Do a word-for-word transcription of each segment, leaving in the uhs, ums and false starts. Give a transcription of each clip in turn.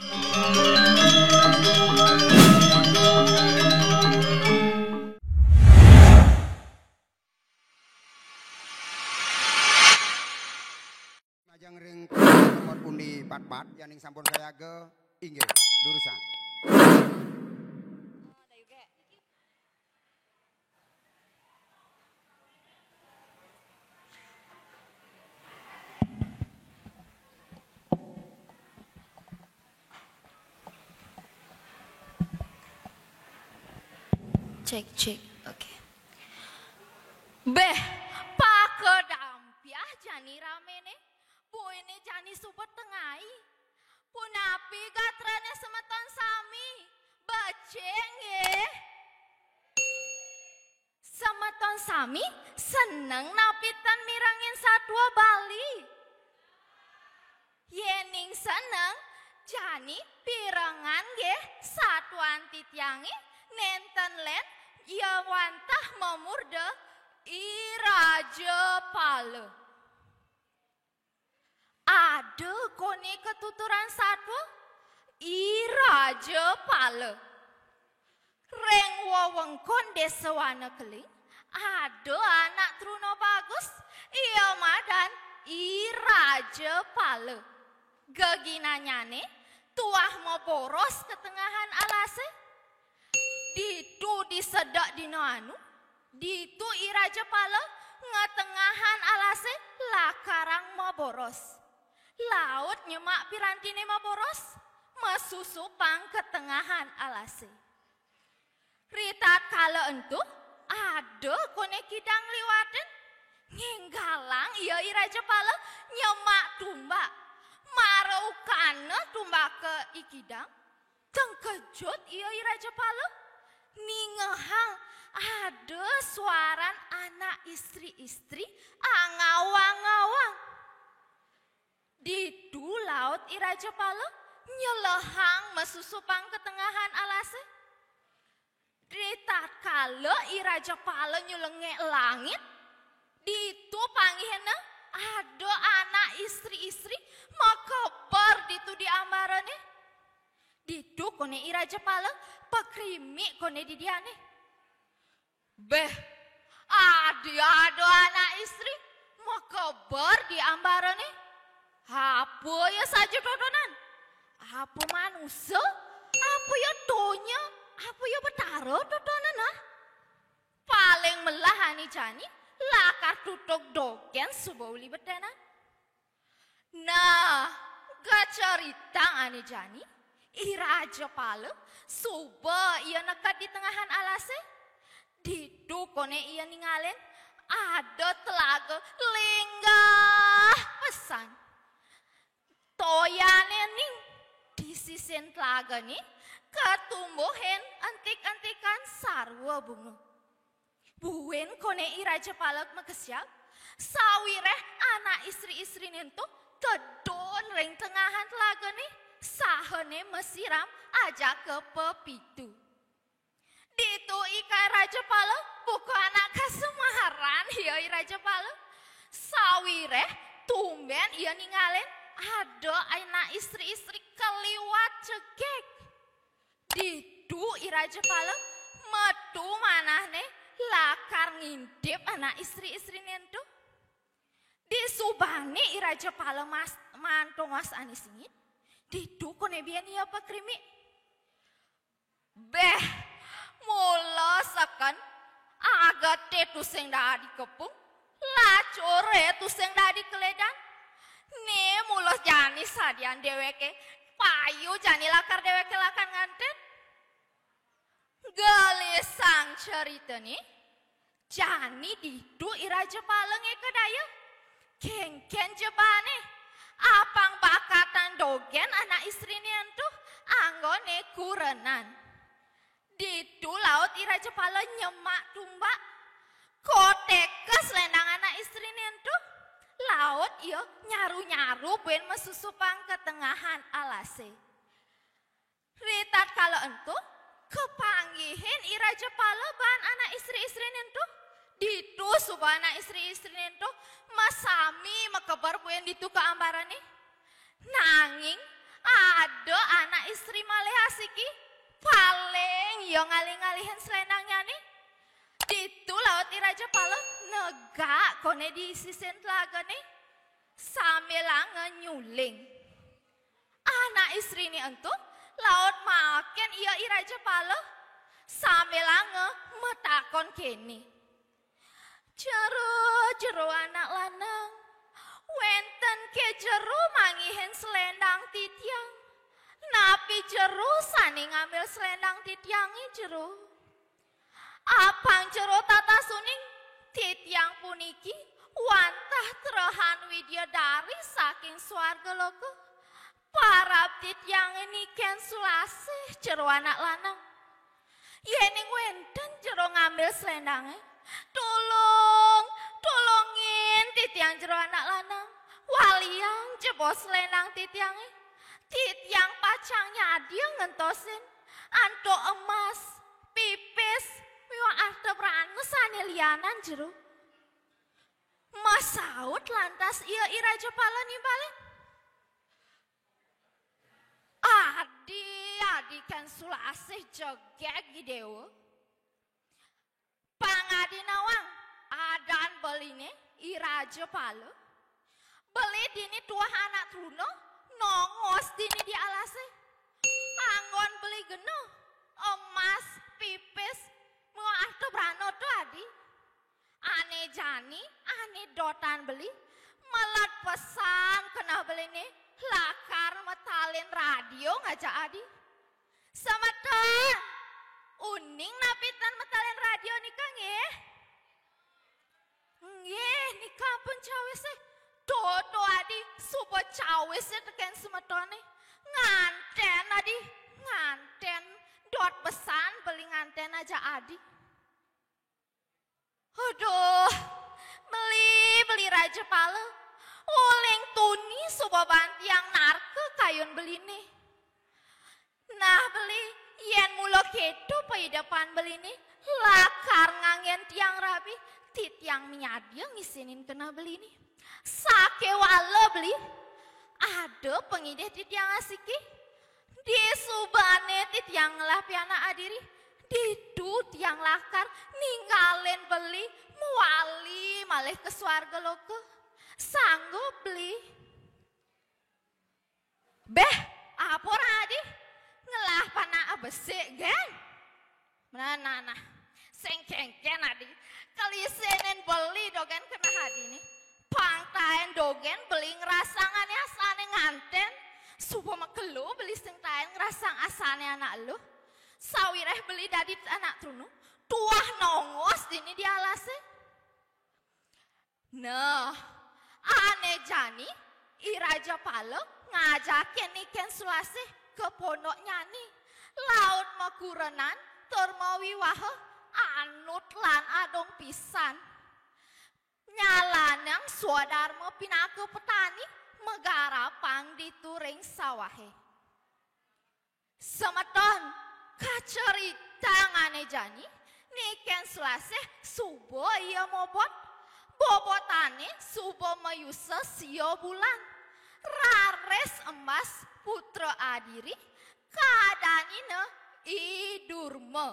Majeng ring nomor pundi patpat, yaning sampun sayaga, inggih, durusang. Cek, cek. Oke. Beh, pakedampiah jani ramene. Buine jani suba tengai. Punapi gatrane semeton sami? Becik nggih? Semeton sami seneng napi ten mirengin satua Bali? Yening seneng, jani pirengang nggih satuan titiange nenten len ia wantah mamurda I Rajapala. Ada kone katuturan satua, I Rajapala. Ring wewengkon Desa Wanakeling, ada anak truna bagus, ia madan I Rajapala. Geginanyane tuah maboros ka tengahan alase. Ditu disedek dina anu, ditu I Rajapala ngetengahan alase lakarang maboros. Laut nyemak pirantine maboros, masusupang ka tengahan alase. Ritatkala ento, ada kone kidang liwatin, ngenggalang ia I Rajapala nyemak tumbak. Mara ukana tumbake I Kidang, tengkejut ia I Rajapala, ningehang ada suaran anak istri-istri angawang-awang. Ditu laut I Rajapala nyelehang masusupang ka tengahan alase. Ritatkala I Rajapala nyelengek langit, ditu panggihin ada anak istri-istri makeber ditu di ambarane. Ditu kone I Rajapala, pakrimi kone didiane. Beh, adi ada anak istri makeber di ambarane. Apa ya saja totonan? Apa manusa? Apa ya donya? Apa ya betara totonan, ah? Paling melah ane jani lakar tutug dogen suba uli betenan. Nah, kacaritang ane jani, I Rajapala suba ia neked di tengahan alase. Ditu kone ia ningalin ada telaga linggah pesan. Toyane ning di sisin telagane katumbuhin entik-entikan sarwa bunga. Buin kone I Rajapala makesiab, sawireh anak istri-istrine ento tedun ring tengahan telagane, sahane masiram ajaka pepitu. Ditu I Rajapala buka anak kasemaran, ya, I Rajapala. Sawireh tumben ia ningalin ada anak istri-istri kaliwat cegeg. Ditu I Rajapala metu manahne lakar ngintip anak istri-istrine ento. Disubane I Rajapala mas-, mantong wasane singit, ditu kone bian ia pakrimi. Beh, mula seken, agate tusing dadi kepung, lacure tusing dadi keledan. Ne mula jani sadian deweke, payu jani lakar deweke lakar nganten. Gelisang caritane, jani ditu I Rajapala ngeka daya. Kenken jebane, apang bakatan dogen anak istrine ento, anggone kurenan. Ditu laut I Rajapala nyemak tumbak. Koteka selendang anak istrine ento. Laut ia nyaru-nyaru buin masusupang ka tengahan alase. Ritatkala ento, kapanggihin I Rajapala baan anak istri-istrine ento. Ditu suba anak istri-istrine ento masami makeber buin ditu ka ambarane. Nanging, ada ngalih-ngalihin sléndangnyané. Ditu laut I Raja Pala negak koné di sisin telagané, sambilanga nyuling. Anak istriné ento laut makin ia I Raja Pala, sambilanga matakon kéné. Jero, jero anak lanang, wénten ké jero manggihin sléndang titiang? Napi jero sané ngambil sléndang titiangé jero? Apang jero tatas uning, titiang puniki wantah trehan widyadari saking swarga loka. Parab titiangé Ni Kén Sulasih jero anak lanang. Yéning wénten jero ngambil sléndangé, tulung, tulungin titiang jero anak lanang. Waliang jebos sléndang titiangé. Titiang pacang nyadya ngentosin antuk emas, pipis, miwah arta prana sané lianan jero. Masaut lantas ia I Raja Pala nimbalin. Adi, Adi Kén Sulasih jegég I Déwa. Pang adi nawang, adan beliné I Raja Pala. Beli dini tuah anak truna, nongos dini di alasé. Anggon beli gena, emas, pipis, miwah arta prana to adi. Ané jani, ané dotan beli, meled pesan keneh beliné, lakar metalin radio ngajak adi. Semeton, uning napi tan metalin radio nika nggih? Nggih, nika pun cawisé. Dodo adi, suba cawisé tekén semetoné. Ngantén adi, ngantén. Dot pesan beli ngantén ajak adi. Aduh, beli, beli Raja Pala. Uling tuni suba baan tiang narka kayun beliné. Nah, beli, yén mula kéto paidepan beliné, lakar nganggén tiang rabi, titiang miadia ngisinin keneh beliné. Sakéwala beli, ada pangidih titiang asiki. Disubané titiang ngelah pianak adiri, ditu tiang lakar ninggalin beli mawali malih ka swarga loka. Sanggup beli? Béh, apa ora adi? Ngelah panak besik, gén? Nah, nah, nah. Sing kénkén adi. Kalisinin beli dogén keneh adi né. Pang taén dogén beli ngrasang ané asané ngantén. Suba makelo beli sing taén ngrasang asané anak eluh. Sawiréh beli dadi anak truna, tuah nongos dini di alasé. Nah, ané jani, I Raja Pala ngajakin Ni Kén Sulasih ka pondoknyané. Laut makurenan tur mawiwaha, anut lan adung pisan. Nyalanang swadarma pinaka petani, magarapang ditu ring sawahé. Semeton, kacaritang ané jani, Ni Kén Sulasih suba ia mobot. Bobotané suba mayusa sia bulan. Raris embas putra adiri, kadanina I Durma.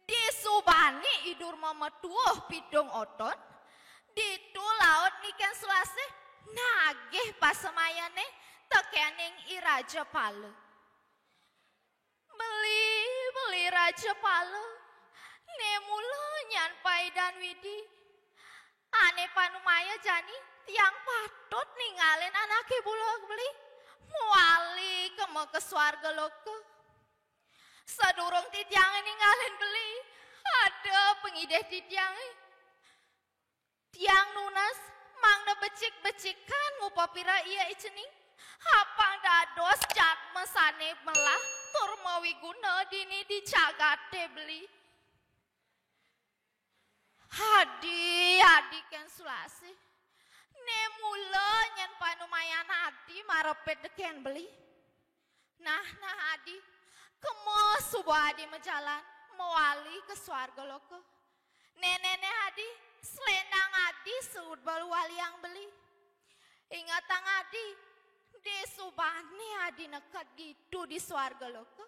Disubané I Durma matuuh pidung oton, ditu laut Ni Kén Sulasih nagih pasamayané tekéning I Raja Pala. Beli, beli Raja Pala, né mula nyan paidan Widi. Ané panumaya jani, tiang patut ningalin anaké bula beli, mawali ka maka swarga loka. Sadurung titiangé ningalin beli, ada pangidih titiangé. Tiang nunas mangda becik-becikan ngupapira ia i cening. Apang dados jadma sané melah tur mawiguna dini di jagaté beli. Adi, Adi Kén Sulasih. Né mula nyen panumayan Adi marepit tekén beli. Nah, nah, Adi. Kema suba Adi majalan, mawali ka swarga loka. Né, né, né, Adi, sléndang Adi suba waliang beli. Ingetang Adi, disubané Adi neked ditu di swarga loka,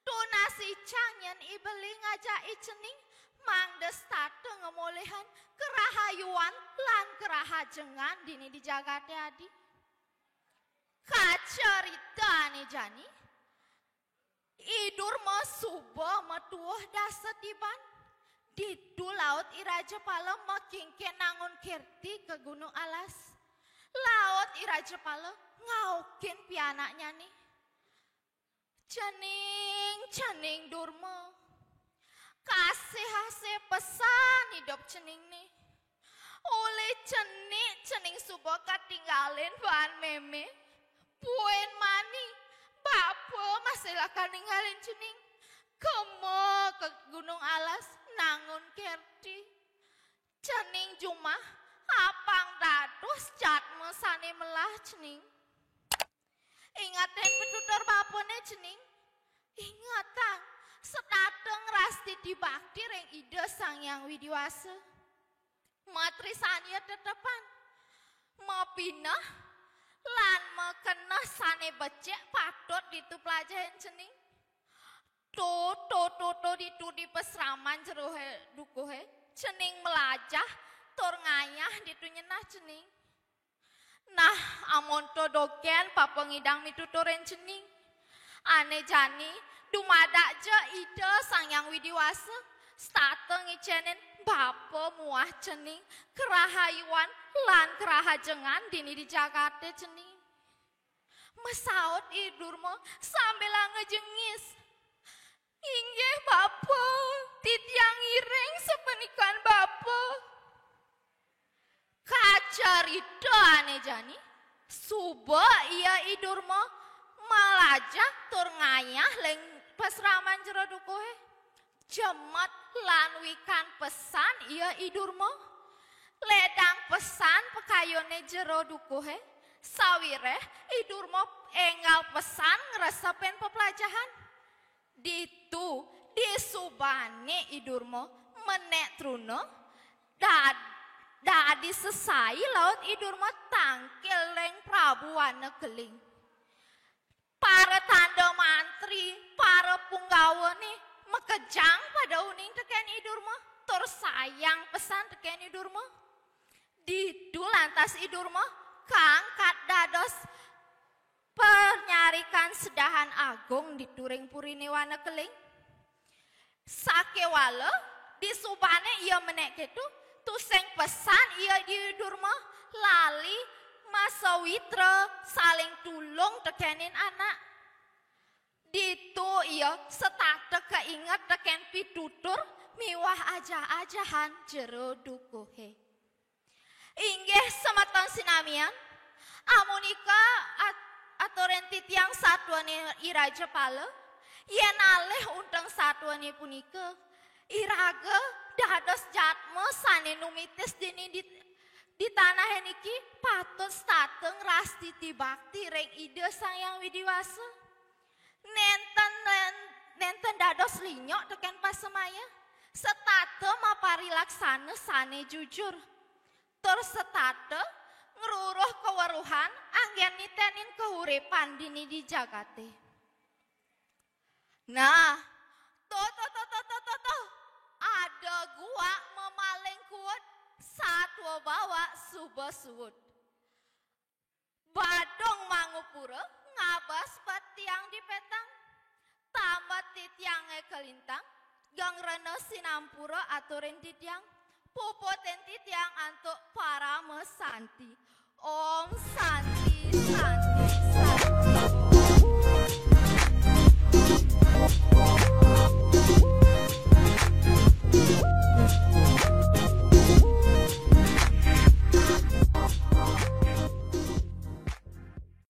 Tunas icang yén I Beli ngajak I Cening mangda setata ngamolihang karahayuan lan karahajengan dini di jagaté adi. Kacarita ané jani, I Durma suba matuuh dasa tiban. Ditu laut I Rajapala makingking nangun kerti ka Gunung Alas. Laut I Rajapala ngaukin pianaknyané. Cening, Cening Durma. Kasih-asih pesan idup Cening né. Olih cenik Cening suba katinggalin baan mémé. Buin mani, bapa masih lakar ninggalin Cening. Kema ka Gunung Alas nangun kerti. Cening jumah, apang dados jatma sané melah Cening. Ingetin pitutur bapané Cening. Ingetang, setata ngrastiti bakti ring Ida Sang Hyang Widi Wasa. Matrisanya tetepan. Mapineh lan makeneh sané becik patut ditu plajahin Cening. To, to, to, to ditu di pasraman jero dukuhé, Cening mlajah tur ngayah ditu nyenah Cening. Nah, amonto dogén papa ngidang mituturin Cening. Ané jani, dumadak ja Ida Sang Hyang Widi Wasa, setata ngicénin bapa muah Cening, karahayuan lan karahajengan dini di jagaté Cening. Masaut I Durma sambilanga jengis. Inggih, Bapa, titiang ngiring sapuniki Bapa. Kacarita ané jani, suba ia I Durma malajah tur ngayah ring pasraman jero dukuhé. Jemet lan wikan pesan ia I Durma. Ledang pesan pakayuné jero dukuhé, sawiréh I Durma énggal pesan ngresepin peplajahan. Ditu, disubané I Durma menék truna, dad-, dadi sesai laut I Durma tangkil ring Prabu Wana Keling. Para tanda mantri, para punggawané makejang pada uning tekén I Durma, tur sayang pesan tekén I Durma. Ditu lantas I Durma kaangkat dados panyarikan sedahan agung ditu ring puriné Wana Keling. Sakéwala, disubané ia menék kéto, tusing pesan ia I Durma, lali masawitra saling tulung tekénin anak. Ditu ia setata kainget tekén pitutur miwah ajah-ajahan jero dukuhé. Inggih semeton sinamian, amunika at-, aturin titiang satuané I Rajapala, yén alih unteng satuané punika, iraga dados jatma sané numitis dini di, di tanahé niki patut setata ngrastiti bakti ring Ida Sang Hyang Widi Wasa. Nénten, nén-, nénten dados linyok tekén pasemaya, setata maparilaksana sané jujur. Tur setata ngruruh kaweruhan anggén nitenin kauripan dini di jagaté. Nah, to, to, to, to, to, to, to. Ada guak mamaling kuud, satua bawak suba suud. Badung mangupura ngabas bad tiang di petang. Tambet titiangé kalintang, geng rena sinampura aturin titiang, puputin titiang antuk parama santi. Om Santi, Santi.